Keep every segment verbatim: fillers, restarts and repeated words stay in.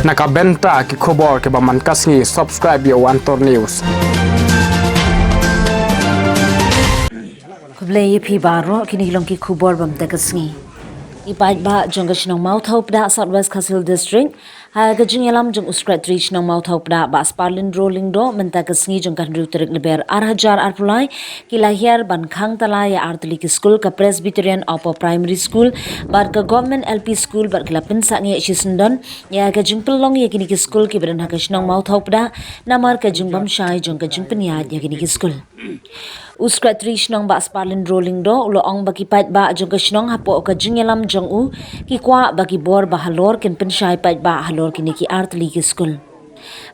Na ka bynta ki khubor kiba man ka sngi, subscribe ïa u Antor News. Khublei ïa phi baroh, kine ki long ki khubor ba mynta ka sngi. I paidbah jong ka shnong Mawthaw Pdah, South West Khasi Hills District, ha ka jingïalam jong u Secretary shnong Mawthaw Pdah, Bah Sparlin Rolingdo, mynta ka sngi jong ka hynriew tarik Lber ar hajar arphew lai, ki la hiar ban khang tala ïa artylli ki skul, ka Presbyterian Upper Primary School bad ka Government L P School, bad ki la pynsangeh shisyndon ïa ka jingpynlong ïa kine ki skul kiba don ha ka shnong Mawthaw Pdah, namar ka jingbymshai jong ka jingpynïaid ïa kine ki skul. U Secretary shnong Bah Sparlin Rolingdo u la ong ba ki paidbah jong ka shnong hapoh ka jingïalam jong u ki kwah ba ki bor ba halor kin pynshai paidbah halor kine ki artylli ki skul.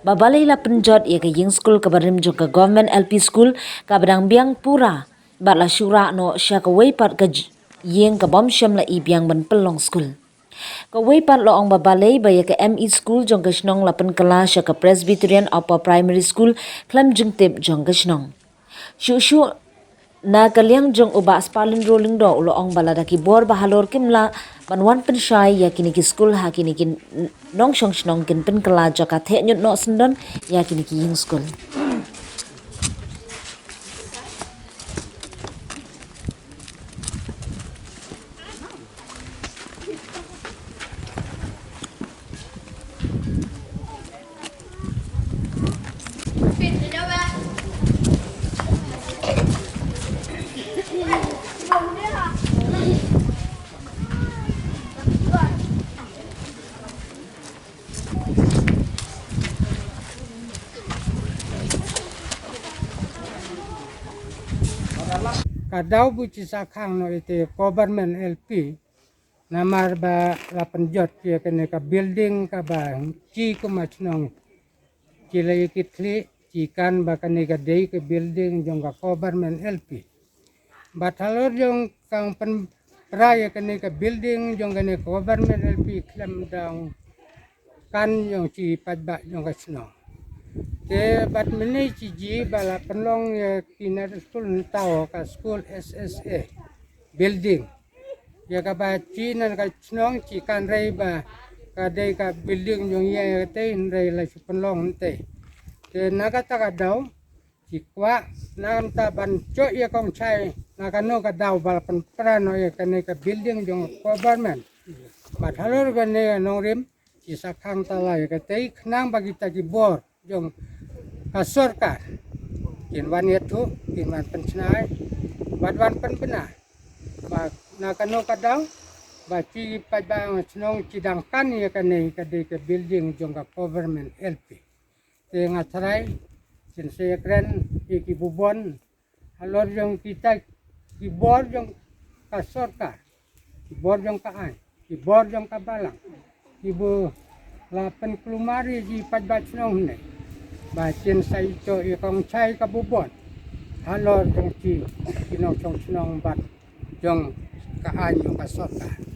Ba balei la pynjot ïa ka ïing skul kaba rim jong ka Government L P School kaba dang biang pura, bad la shu rah noh sha kawei pat ka j-, ïing ka bym shym la i biang ban pynlong skul. Kawei pat la ong ba balei ba ïa ka M E School jong ka shnong la pynkylla sha ka Presbyterian Upper Primary School khlem jingtip jong ka shnong. Shuh shuh na ka liang jong u Bah Sparlin Rolingdo u la ong ba lada ki bor ba halor kim lah ban wan pynshai ïa kine ki skul, ha kine ki n-, nongshong shnong kin pynkylla jaka theh ñiut noh syndon ïa kine ki ïing skul. Ka daw ba chi sa khang noh ïa te Government L P, namar ba la pynjot ïa kane ka building kaba chi kum ka shnong. Chi la ïa ki thli, chi kan ba kane ka dei ka building jong ka Government L P. Bad halor jong ka pynpra ïa kane ka building jong kane ka Government L P khlem dang kan jong chi paidbah jong ka shnong. Te bad mynne chi ji ba la pynlong ïa ki nursery school, nangta ka school S S A building. Ïa kaba chi na ka shnong chi kan rei ba ka dei ka building jong ïa, ïa katei, hynrei la shu pynlong hangtei. Te na kata ka daw chi kwah nangta ban shoh ïa kong chai na kano ka daw ba la pynpra noh ïa kane ka building jong ka Government. Bad halor kane ka nongrim chi sa khang tala ïa katei khnang ba kita ki bor jong ka sorkar kin wan ïathuh, kin wan pynshna, bad wan pynbna ba na kano ka daw ba chi paidbah shnong chi dang kan ïa kane ka dei ka building jong ka Government L P. Te nga tharai shisha ïa kren ïa ki bubon halor jong kita ki bor jong ka sorkar, ki bor jong ka aiñ, ki bor jong ka balang, kiba la pynkulmar ïa ki paidbah shnong hynne ba shisha ïa kong chai ka bubon halor jong ki, ki nongshong shnong bad jong ka aiñ jong ka sorkar.